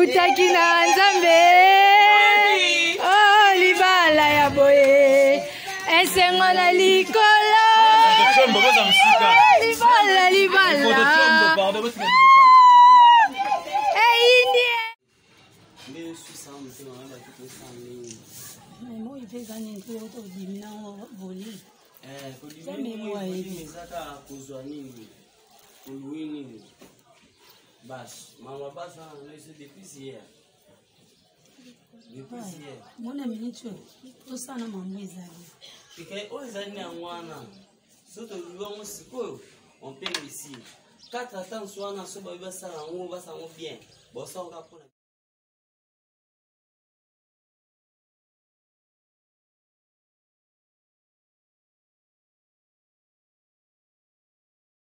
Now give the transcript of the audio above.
Eutaki na Nzambe. Oh, libala ya boye. Esengo na likolo. Libala, libala. Eyindi. Moi mpe eza nini mpo tobimi na volume. Volume eza kaka kozwa nini, koluwe nini, bas mama bas wana noise depuis hier, depuis hier. Mona minute oyo tosala mambo ezali. Oyo ezali na yango wana, so toluwi yango sikoyo, on peut réussir. 4 attentes wana, so babi basala yango, basala yango bien, bosala yango mpona.